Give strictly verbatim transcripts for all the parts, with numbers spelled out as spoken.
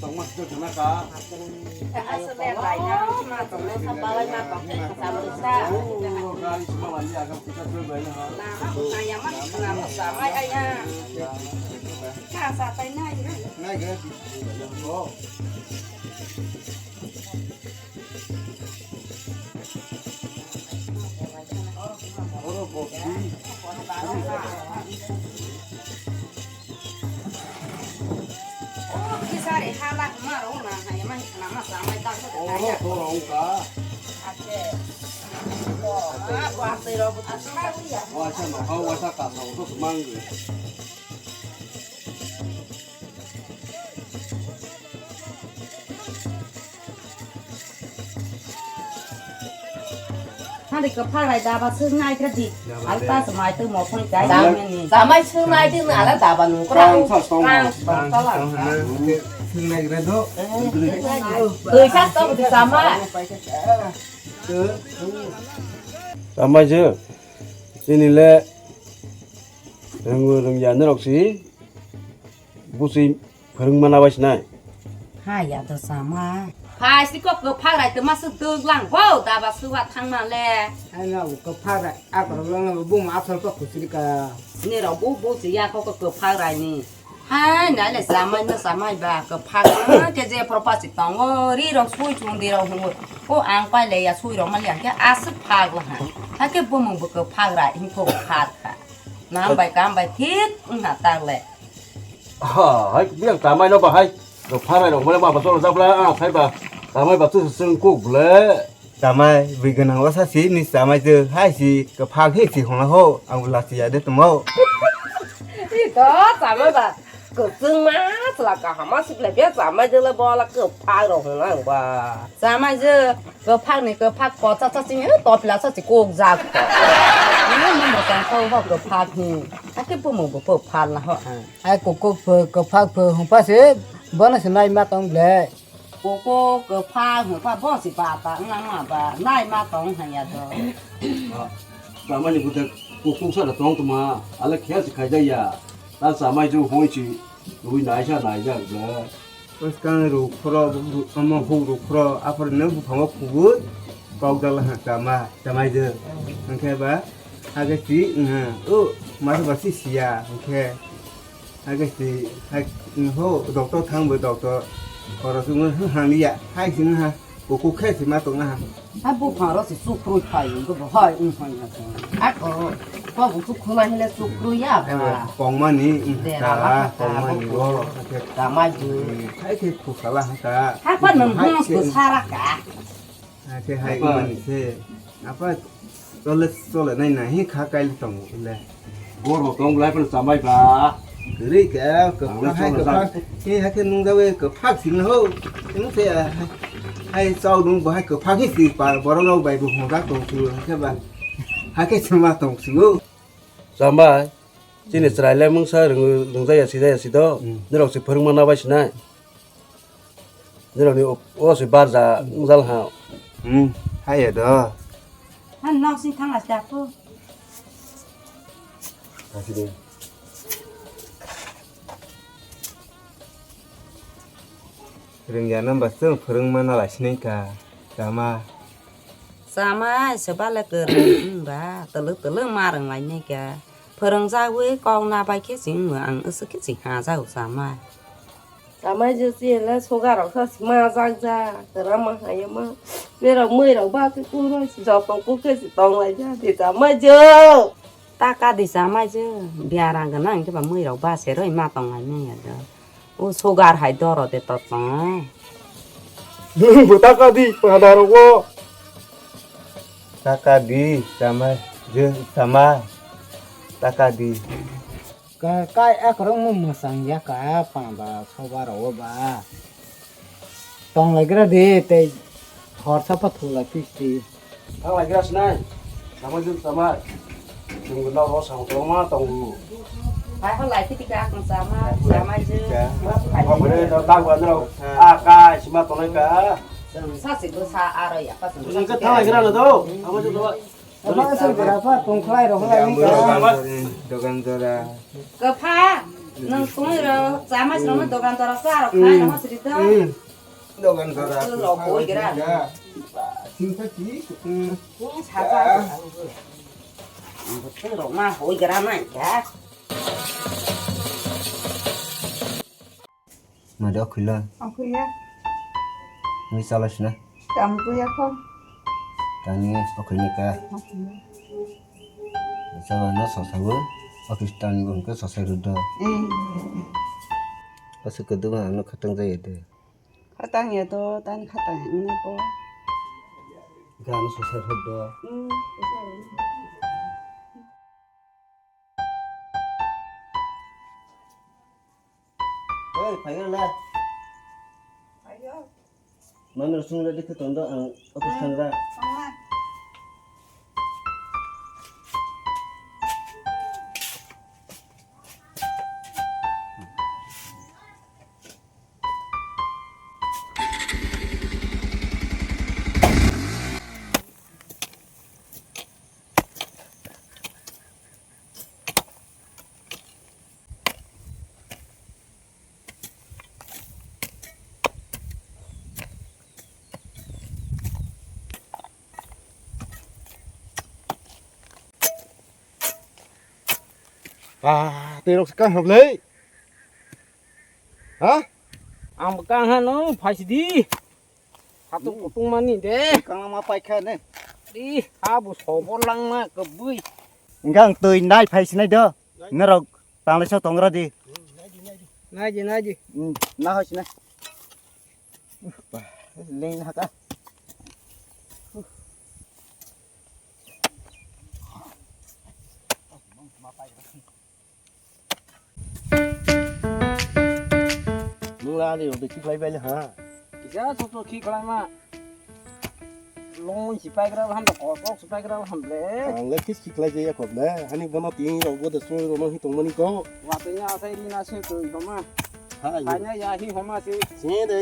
Tongma sida kana ka. Asa be lai na, ma tong na sa palai ma tong ke sa lu sa. Oh, gari sima wali agak kita tu gaya ha. Na ha ko kaya ma na ma sa mai ai ya. Ka sa tai na ya. Nai gari. Oh. Hadi kwphak rai daba swngnai khe di. Daba alta de. Swmai twi mophoni kai. Daba. Daba ni. Chamai swngnai di na ala daba nung kra. Tang sa tong. Tang sa tong. Swngnai khe do. Twi sa tong di chamai. Chamai je. Ini le. Rwng rwng ya norok si. Busi. Phwrwngma na bai sinai. Ha ya do sama. Phai si kok kwphak rai tma swk dwk lang bo daba swk wa thang ma le. Hai na kwphak rai a kwrwng lang bo ma asal kok kusri ka. Ni rok bo bo si ya kok kwphak rai ni. Hai na le samai na samai ba kwphak na ke je property tongo ri rok sui chung di rok hungo. Ko ang pai le ya sui rok ma le ke aswk phak la ha. Ha ke bo mung bo kwphak rai hin ko phak kha. Na ham bai kam bai thik wng ha tak le. Ha, hai, biang tamai no bahai. Rok pharai rok mole ma ba cholo jabla, ah, khai ba. Tamai ba tu sung kuk ble. Tamai bui gwnang wasa si ni tamai je hai si kwphak he si hona ho, ang la si ya de tumo. I to tamai ba. Kwchwng ma chwla kaham ma sibla bia chamai je le bola kwphak rok hwnang ba. Chamai je kwphak ni kwphak kocha cha chini topila cha chi kok jak. Ni ni mo tang kho ho kwphak ni. Ake bumo bo kwphak la ho ang. Ai koko pho, kwphak pho, hwnpha se, bono se nai ma tong ble. Koko kwphak hwnpha bo se ba ta wngna ma ba, nai ma tong hanya do. Ba mani bude koko sa da tong tuma, ale khel se khai da ya. Ta sa mai ju hoi chi, rui nai sa nai ja ble. Bwskang ruk phoro, omo huk ruk phoro, aphor no buphango kubui kok dala ha chama, chamai je. Hwnkhe ba, hake si, wngha, o, masa ba si siya, hwnkhe. Hake si, hai, ho, doctor thang bo doctor. Oro sung hang liya, hai sing ha, kuku khe si ma tong ha. Ha buphang ro se sukrui phai wng bo hai wng hai na. Ako ko bu sukrui ma hile sukrui ya ba. Kongmani wng de ha, ra ba kongmani bo. Kama ju. Hai ke kusala ha ka. Ha pa nang hai hang ke. Kusara ka. Ha ke hai mani se. Apa chole chole nai na hi kha kai tong le. Bor bo tong lai phan chamai ba. Kwrwi kha, kwphak hai kwphak. He hakhe nungjawi kwphak sini ho. Nung se, hai chau nung bo hai kwphak hi si pa, borok rok bai bo hwnjak tong si, hakhe ba. Hakhe se ma tong si o. Chamai, chini chwrai le mungsa rwng, rwngjaya sijaya si do. Hmm. Norok se phwrwngma na bai sinai. Nirokni o, o se barja wngjal ha. Hmm, haiya do. Han nok sing thang la ta ko. Kasi de. Rwngya nang ba chwng phwrwngma na lai sinai ka, tama. Chamai se bale kwrwng wng ba, twlwk twlwk ma rwng lai nai ka. Phwrwngjagwi kok na bai khe chwng ang aswk khe chwng ha jago chamai. Chamai je chiyele soga rok sa sima jak ja, kwrama hayama. Berok mui rok ba khe kuro si jotong kuk khe si tong lai ja di chamai je. Ta ka di chamai je. Biarang gana hwnkhe ba mui rok ba se roi ma tong lai manya do. O sogar hai doro de to tong. Nung bo ta ka di pada rok bo. Ta ka di chamai je chamai. Ta ka di. Ka-, kai akorokno mwchang ya ka panda soba rwo ba. Tong lai gra de tei horsa pa thula pisti. Thang lai gra sinai. Sama jun sama. Jun guna ro sang tong ma tong lu. Hai ho lai piti ka akung sama, sama jun. Ko bere da ta gwa ro. A kai sima tong lai ka. Sa si go sa aro ya pa sa. Ni ka thang lai gra lo do. Sama jun sama. Apa asal berapa tongkhlai rok lai ni ka? Dogan jora. Kwpha. Nwng tongwi rw, chama srwngno dogan dora cha rw khai rw sri do. Hmm. Dogan dora. Lo koi gra. Ya. Singsa ki. Hmm. Ni sa cha. Ang twi rw ma hoi gra ma kha. Mari okhwila. Okhwila. Ni chala sina. Tam kuya kho. Tani okhwini ka. Okhwila. Sawa no sosawo. Office tan bo hwnkhe sosai rwdo. Eh. Aswk kwdwma ano khatang jaya de. Khatang ya to, tan khatang ya na po. Ga ano sosai rwdo. Hmm. Oi, phaigra le. Phaigra. Mami rok sung ready khe tong do, ang office thangra. Ah, tei rok se kang hablai. Ha? Ang bo kang ha no, phai sidi. Hatung kutung mani de. Kang ma pai kha ne. Di, ha bo sobor lang ma kwbui. Enggak tui nai phai sinai do. Norok tanglai sa tongra di. Nai di, nai di. Hmm, na hoi sinai. Leng haka. Nung la ani rok de khiklai bai le ha. Kisa sotro khiklai ma. Long si pai gra ham da kosok si pai gra ham le. Ang le khis khiklai je yakop le. Hani bono tin rok bo de soi rok no hi tong mani ko. Wa te nya sai ri na se to ma. Ha. Kanya ya hi homa se. Se de.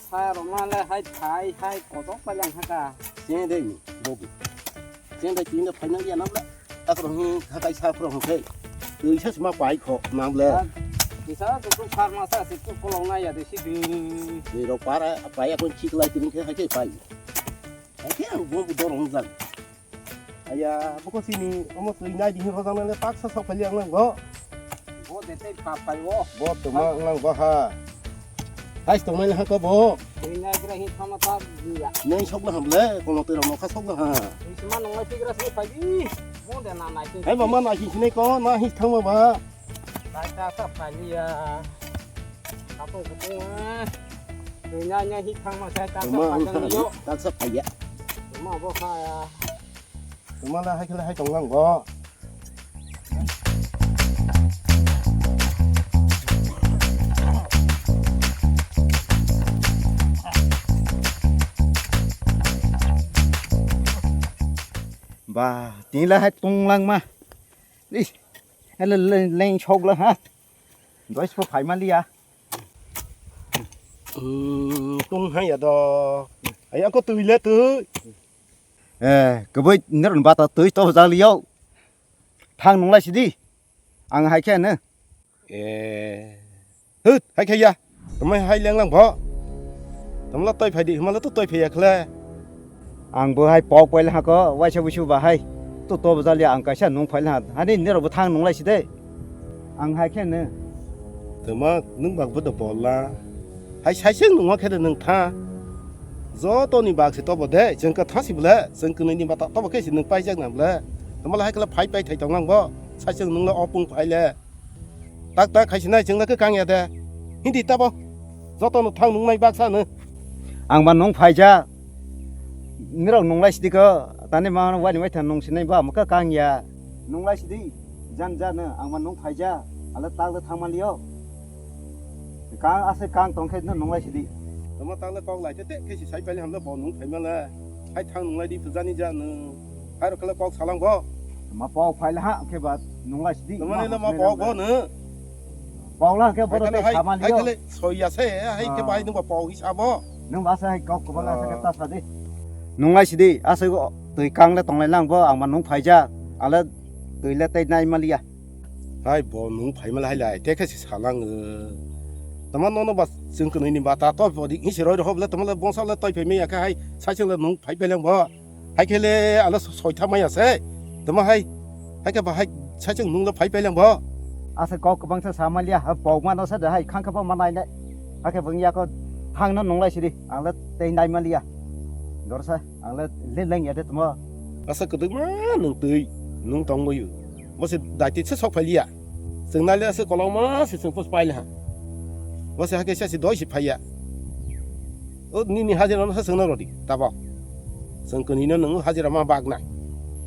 Sa rok ma le hai thai hai kosok pa yang ha ka. Se de ni. Bo. Cheng dai tin da phaina ya nam la. Akrong hi hatai sa krong khe. Tui sa sma pai kho nam le. Kisa tu tu farma sa si tu kolong na ya de si du. Ni rok para pai akon chik lai tin khe hai khe pai. Hai khe ang bo bu dorong jang. Aya, bo ko sini omo tui nai di ho jang le pak sa sok phali ang lang go. Bo de tei pa pai o. Bo tuma ang lang go ha. Hai tong mai ha ko bo. Tui nai gra hi thama ta di ya. Nai sok na ham le, kono tui rok nokha sok na ha. Tui sima nong nai tigra si pai di. Mo de na nai. Hai mama nai hi sinai ko, na hi thang ma ba. Nai ta sa pai di ya. Katung kutung. Tui nai nai hi thang ma sai ta sa Tuma pai ang di yo. Tak sa pai ya. Tuma bo kha ya. Tuma la hai khe hai tong lang bo. Ba, tini la hai tong lang ma. Ih, hele le leng sok la ha. Doi spo phai ma liya. Hmm, tong hai ya do. Ai ako tui le tui. Eh, kwbui norokni bata twi to jali yo. Thang nunglai sidi. Ang hai khe no. Eh. Hut, hai khe ya. Tamo hai leng lang bo. Tamo la toi phai di, hima la to toi phai ya khle. Ang bo hai pok pai la ko, waisa busu ba hai. To to jali ang kaisa nung phai la. Hani norok bo thang nunglai sidi. Ang hai khe no. Tama nwng bak bo da bol la. Hai sai se nwng khe de nwng tha. Joto ni bak se tobo de, chwng ka tha si bole, chwng kwnwi ni bata tobo khe si nwng paijak na bole. Tama la hai kala phai pai thai tong lang bo. Sai se nwng la opung phai le. Tak tak khai sinai chwng la khe kang ya de. Hindi tabo. Joto no thang nung nai bak sa no. Ang ba nung phaija. Nirok nunglai sidi ko. Tani ma wani wai tha nung sinai ba maka kang ya. Nunglai sidi. Jan jan no ang ba nung phaija. Ala tak le thang ma liyo. Kang ase kang tong khe no nunglai sidi. Tamo tak le kok lai te te khe si sai pali ham le bo nung phai ma le. Hai thang nunglai di pujani ja no. Hai rok le kok salang bo. Ma pok phai la ha khe ba nunglai sidi. Tamo ni le ma pok bo no. Pok la khe bo Hai to kale te hai, sama hai liyo. Kale soi ya se, hai khe Ah. Bai nung ba pok hi sabo. Nung ba sa hai kok ko ba la sa khe Ah. Ta sa di. Nunglai sidi, ase go twi kang le tong lai lang bo, ang ma nung phaija, ale twi le tei nai ma liya. Hai bo nung phaima lai hai lai, te khe se salang. Tama nono ba chwng kwnwi ni ba ta to bo di, hisi roi rok le tama le bongsa le toi phaima ya khe hai, sai chwng le nung phai phalang bo. Hai khe le ala soi tha maya se. Tama hai, hai khe ba hai, sai chwng nung le phai phalang bo. Asa kok kwbang sa sama liya, ha pok ma no sa de hai, khang khe bo ma nai nai. Ha khe bwng ya ko thang no nung lai siri, ang le tei nai ma liya. Dor sa, ang le le leng ya de tamo. Asa kwdwkma nung twi, nung tong boyu. Bo se daiti se sok phai liya. Chwng nai le asa kolokma se chwng pos pai le ha. Bo se ha khe sa se doi se phai ya. O nini hajira no sa chwng no rodi, tabo. Chwng kwnwi no nung hajira ma bak nai.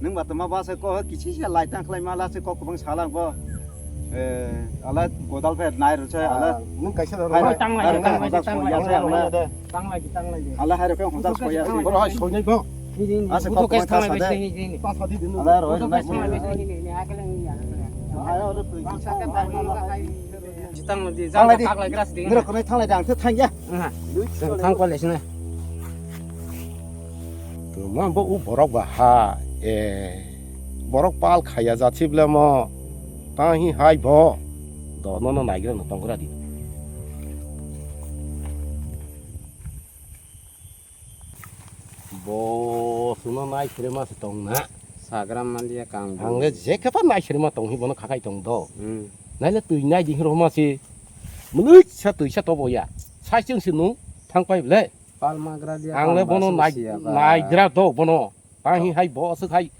Nung ba tama ba se ko kichi se lai tang khlai ma la se ko kwbang salang bo. Eh, ala godal phe nai ro se ala. Ah, nung kaisa ro. Hai, tang lai, hai, tang lai, hojak tang lai, soya se tang ala. Lai. Tang lai, tang lai. Ala hai ro khe hojak soya se. Boro hai soi nai bo. Ni, ni, ni. Asa buto ko kes ko tang lai, sa de. Ni, ni, ni. Ala ro, buto ro, kes tang lai, ni, ni, ni, ni, ni, ni, ni, ni. Ayo, ro, tu. Tang lai di, tang lai di. Ngira kone tang lai di, ang thang ya. Aha. Thang ko le sini. Tuma bo u borok ba ha, eh, borok pal khaya jat sibla mo, ta hi hai bo, do no no naigra no tongra di. Bo suno nai sirima se tong na. Sagram mandia kang. Ang le je khe pa nai sirima tong hi bono khakai tong do. Hmm. Nai le twi nai di hiro ma si. Mwnwi sa twi sa to bo ya. Sai chwng si nung thang pai ble. Palmagra dia. Ang le bono nai, nai gra do bono. Tang hi hai bo aswk hai.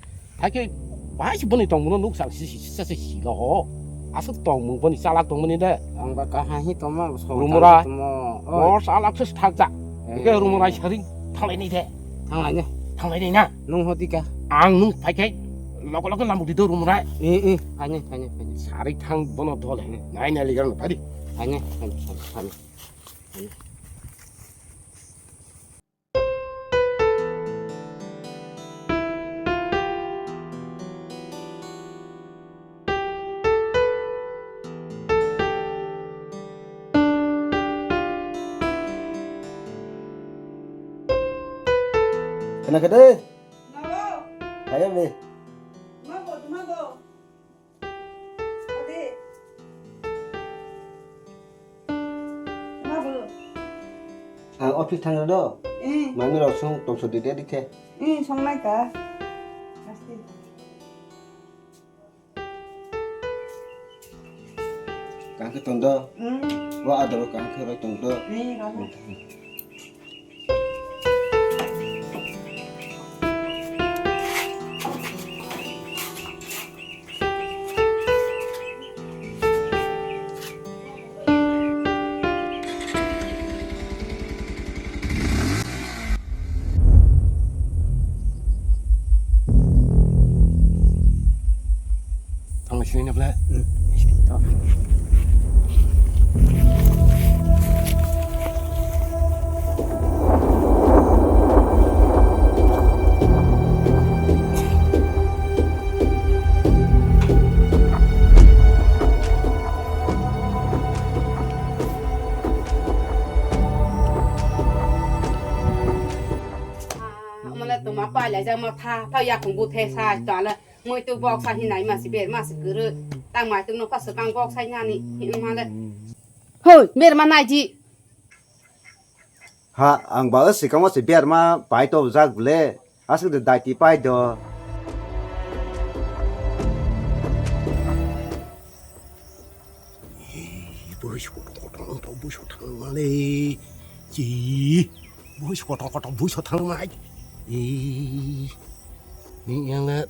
Hai khe bahai se boni tongmung no nuk sang si si si si si lo ho. Aswk tongmung boni chalak tongmani de. Ang ba kaha hi tongma so Rumura. Tongmo. Oi. Bor chalak se thak ja. Eh. Ke Rumura saring thanglai ni de. Thanglai ni. Thanglai ni na. Nung hoti ka. Ang nung phai khe logo logo lamuk di do Rumura. Eh, eh, phai ni, phai ni, phai ni. Sari thang bono dole. Nai nai ligar no phai di. Phai ni, phai ni, phai ni, phai ni. Kena kede? Mago. Ayo be. Mago, mago. Adi. Ma bolo. Ang office thang do. Eh. Mami rok sung tongso di de dikhe. Eh, songnai ka. Asti. Kangkhe tong do. Hmm. Wa adoro kangkhe roi tong do. Eh, kangkhe. Tang sini na bla. Mala tuma pai lai jak ma pha pha yakung bu the sa ta la. Moi tu bok sa hinai ma si ber ma si guru. Tang mai tu no pa sa tang bok sa nani. Mala. Hoi, mer ma nai ji. Ha, ang ba sikamo se berma pai to jak ble. Asuk de daiti pai do. Bui su kotor kotor to bui su thang male. Ji. Bui su kotor kotor bui su thang mai. Ni yang na.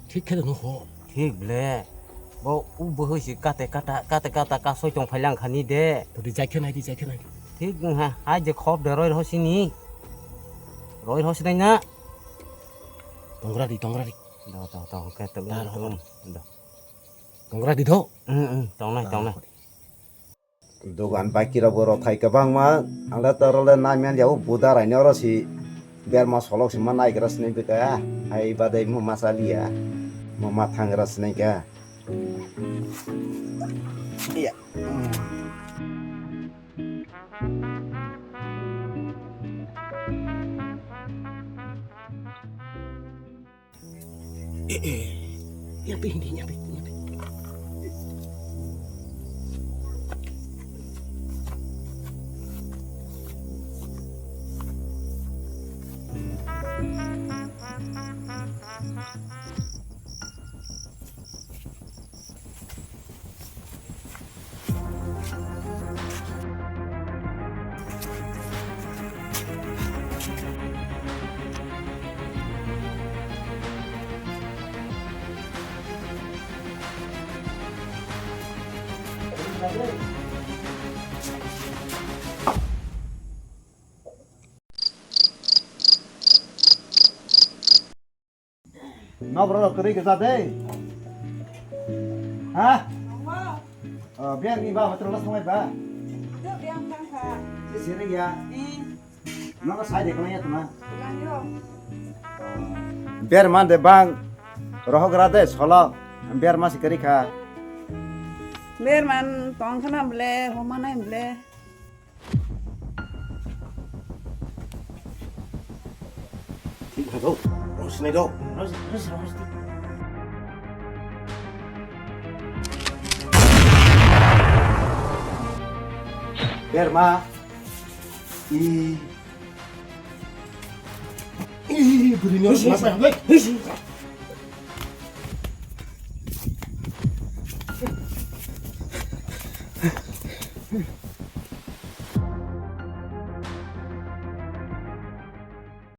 Thik khe no ho. Thik ble. Bo u bwhwi si kate kata, kate kata kasoi tong phailang khani de. To di jai khe nai di, jai khe nai di. Thik wng ha, hai je khop de roi rho sini. Roi rho sinai na. Tongra di, tongra di. Do, do, do, khe to. Da, rho. Do. Tongra di do. Mm, mm, tongnai, tongnai. Dogan bai kira bo rok thai kwbangma, ang le toro le nai man ya, o buda raini oro si berma solok si ma nai gra sini bika, hai badai mo ma saliya, mo ma thang gra sini ka. Iya. Eh, eh. Nyapi, hindi, nyapi, nyapi. Nokro rok kwrwi kwchak de. Ha? Nongo. Oh, biang ni ba hotel los ngai ba. Itu biang kang kha. Sini ya. Eh. Nokro sai de kaya tuma. Bilang yo. Biar man de bang. Rohok ra de solo. Biar masih kwrwi kha. Biar man tong khana ble, homa nai ble. Thik hai do, rosnai do. Berma. I. I, bwrwini rosnai.